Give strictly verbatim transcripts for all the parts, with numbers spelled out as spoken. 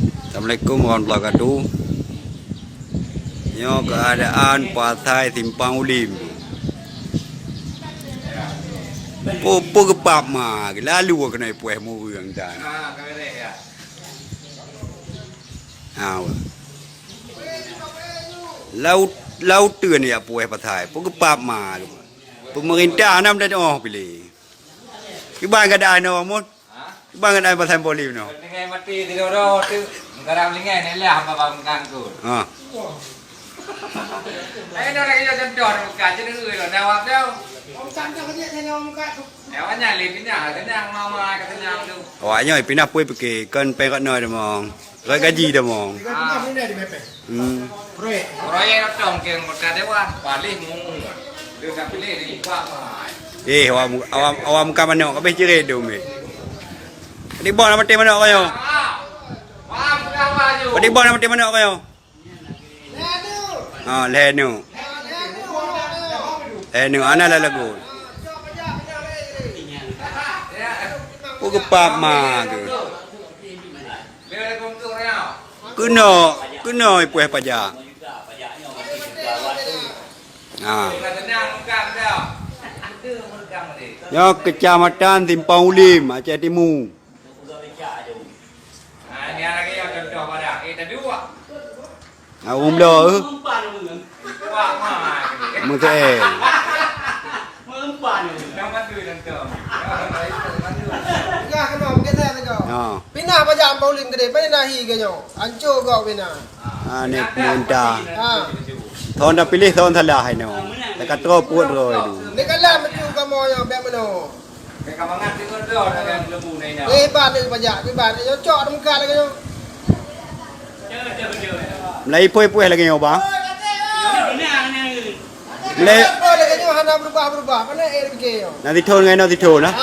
Assalamualaikum warahmatullahi wabarakatuh. Nyoe keuadaan pasai Simpang Ulim. Peue, peue geupap ma, lalu keunoe puih mureueng tan. Ha, wah. Laut, lauteun jak puih pasai. Peue geupap ma. Peumeurintah nam dan oh piléh. Kiban keuadaan nyoe, Mun? Kiban keuadaan pasai Simpang Ulim nyoe? Tinggai mati sidroe-droe tu. Meukarang tinggai, nak lah hamba bang meukan tu. Ha. Ai, dah lagi contoh, bukan je dulu, dah awak tu. Orang santai dia, dia orang muka tu. Awak nyan lé pinah, kenyang mama, kenyang tu. Awak nyoe pinah pui pike, kon pengkot noe deumong. Rot gaji deumong. Tiga puluh lima di B P. Hmm. Proyek. Proyek datang ke anggota dewan, paling mu. Dia tak pilih di Pak Mai. Eh, awak mu-, awak, awak muka manok, habis jerit dum, eh. Di bawah nama tim manok kau nyoe? Di bawah nama tim manok kau nyoe? Ah, lhèe nyoe. Lhèe nyoe, ana lah lagu. Peue geupap ma tu? Keunoe, keunoe ipuih pajak. Ha. Nyoe Keucamatan Simpang Ulim, Aceh Timu. Awak bloe, eh? Meuteun. Gah keunoe, meugeser laju. Ha. Pinah pajak Baulim keudeh, pinah hi geuh nyoe. Ancô gob pinah. Ha, ni pemerintah. Ha. Thon dah pilih, thon salah inoe. Teuka troh puet droe tu. Ni kalam beutôi kamoe nyang bèk meunoe. Eh, hebat ni pajak, hebat ni. Nyoe cok deungka lagèe nyoe. Mulai ipoh-ipoh lagèe nyoe, bang. Mulai. Apa lagèe nyoe hana berubah-berubah. Mana eh fikir nyoe? Nanti thon ngai nanti thon, ha? Ha.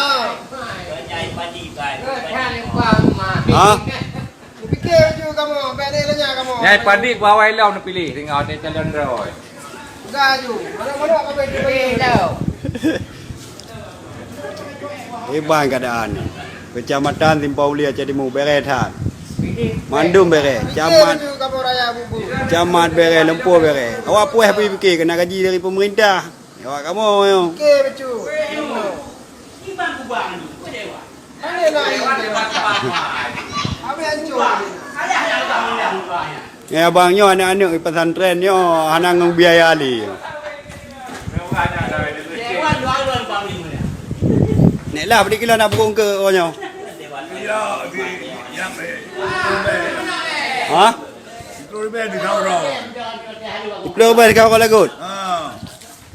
Ha? Pikir ju kamoe, bèk lé lanya kamoe. Nyai padi bawai lom neupiléh, tinggai watèe calon droe. Peugah ju, manok-manok ka bèk ju. Iban keuadaan. Keucamatan Simpang Ulim Aceh Timu bèrèh that. Mandum bèrèh. Camat, camat bèrèh, lumpoe bèrèh. Awak puih pike keunan gaji dari pemerintah. Awak kamoe nyoe. Oke, betul. Mana nak ini? Habis hancur. Ya, abang nyoe aneuk-aneuk pesantren nyoe hana ngon biaya lé. Nek lah, beri kilo nak burung ke orang nyoe? Ha? Sepuluh ribu di Kauro. Sepuluh ribu di Kauro lagut? Ha.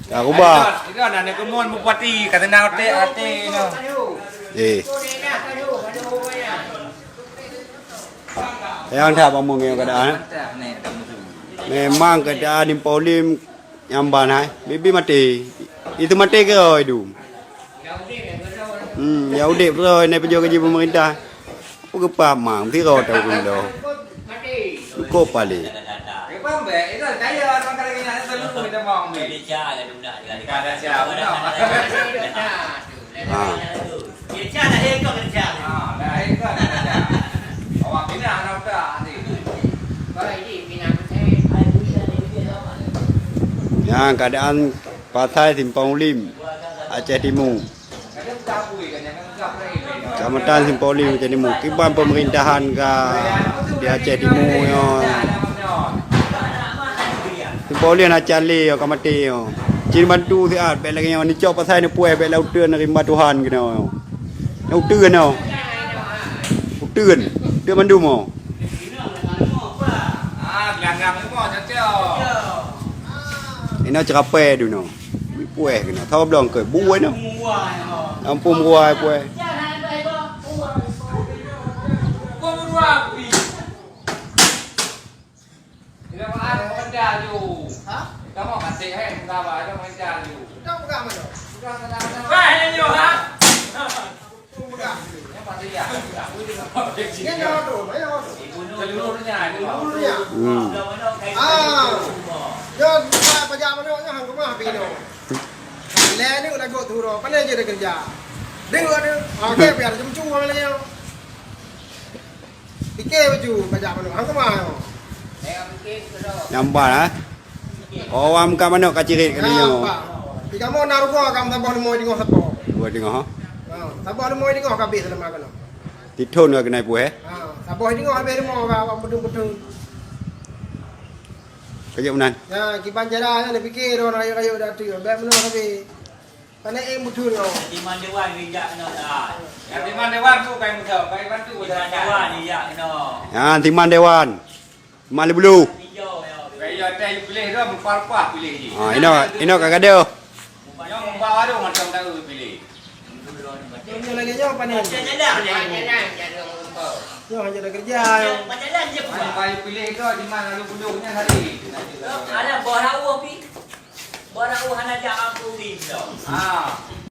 Ka rubah. Itu, itu anak keumuen bupati, ka teunang até, até nyoe. Eh. Nyang that bang meungieng keuadaan, eh. Memang keuadaan di Paulim nyang ban hai. Bibi maté. Itu maté keudroe itu. Hmm, ya udép droe nyan peujoe gaji pemerintah. Apa geupah ma, meusidroe tahu gundoe. Cukôp paléh. Ha. Nyan keuadaan pasai Simpang Ulim, Aceh Timu. Kecamatan Simpang Ulim Aceh Timu. Kiban pemerintahan ka di Aceh Timu nyoe. Simpang Ulim na calé nyoe ka maté nyoe. Cit bantu siat, bèk lagèe nyoe neucok pasai neupuih, bèk lam uteuen rimba Tuhan keunoe. Lam uteuen nyoe. Uteuen. Uteuen mandum nyoe. Inoe ceurapai dunoe. Puih keunoe. Saboh bloe keue. Buwai nyoe. Ampôn buwai puih. Hmm. Ah, nyoe pajak manok nyoe han keumah pih nyoe. Lé ni lagot tu ro, pandai je dia kerja. Deungoe tu, ah, ke biar jemcu lagi nyoe. Pike baju bajak manok. Hang keumae. Nyambar, ha? Oh, awak muka manok ka cirit kali nyoe. Nampak. Di kamoe na rugoe ka saboh leumo deungoe saboh. Dua deungoe, ha? Ha, saboh leumo deungoe ka habéh selama keunoe. Tithon ka keunai puih, eh? Ha, saboh deungoe habéh leumo ka awak beutôi-beutôi. Kajak meunan. Ya, kiban cara nyan pike droe rayeuk-rayeuk dah tu. Bèk meunoe habéh. Pane éh muthun nyoe. Timan Dewan rijak keunoe dah. Ya, Timan Dewan tu kai muda, kai bantu Timan Dewan rijak keunoe. Ya, Timan Dewan. Timan Leubulu. Hijau ya. Kai ya teh piléh dah, meupa-pa piléh ji. Ha, inoe, inoe ka gadoh. Nyoe meuba baru macam tahu piléh. Nyoe lagèe nyoe pane. Nyoe hanya ada kerja. Mana kai piléh dah, di mana lalu buluh nya hari. Ada boh rawuh pi. Boh rawuh hana jak aku pi. Ha.